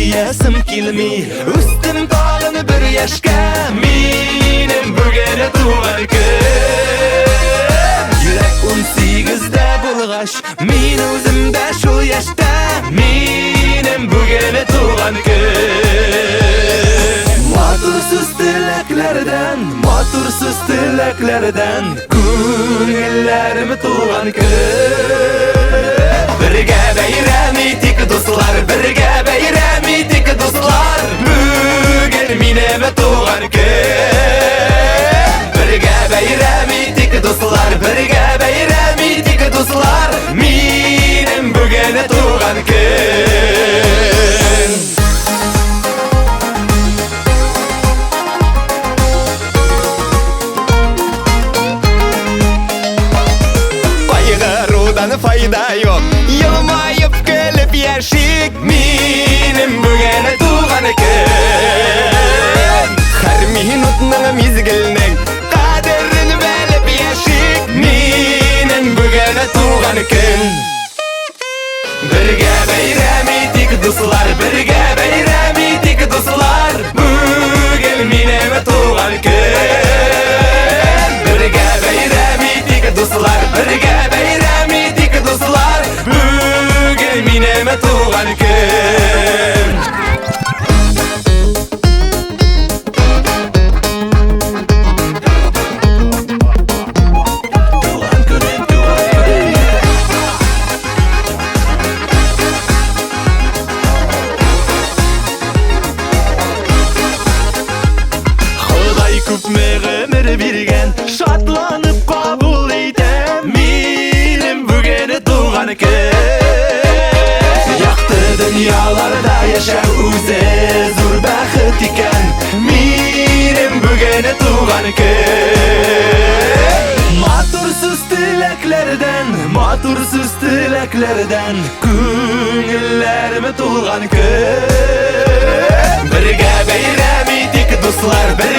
диясем килми. Үстем тагын бер яшькә, минем бүген туган көн. Йөрәк 18-дә булгач, мин үзем дә шул яшьтә, минем бүген туган көн. Матур сүз теләкләрдән, матур сүз теләкләрдән күңелләрем тулган көн. Бергә бәйрәм итик, дуслар, бергә бәйрәм итик, дуслар. Бүген минем туган көн. Бергә бәйрәм итик, дуслар, бергә бәйрәм итик, дуслар. Минем бүген туган көн. Кайгырудан файда юк, елмаеп көлеп яшик. Минем бүген туган көн. Һәр минутның, мизгелнең кадерен белеп яшик. Минем бүген туган көн. Бергә бәйрәм итик, дуслар, бергә бәйрәм итик, дуслар. Бүген минем туган көн. Бергә бәйрәм итик, дуслар, бергә бәйрәм итик, дуслар. Бүген минем туган көн. Туган көнем, туган көнем. Ходай күпме гомер биргән, шатланып кабул итәм. Минем бүген туган көн. Якты дөньяларда яшәү үзе зур бәхет икән. Минем бүген туган көн. Матур сүз теләкләрдән, матур сүз теләкләрдән күңелләрем тулган көн. Бергә бәйрәм итик, дуслар, бергә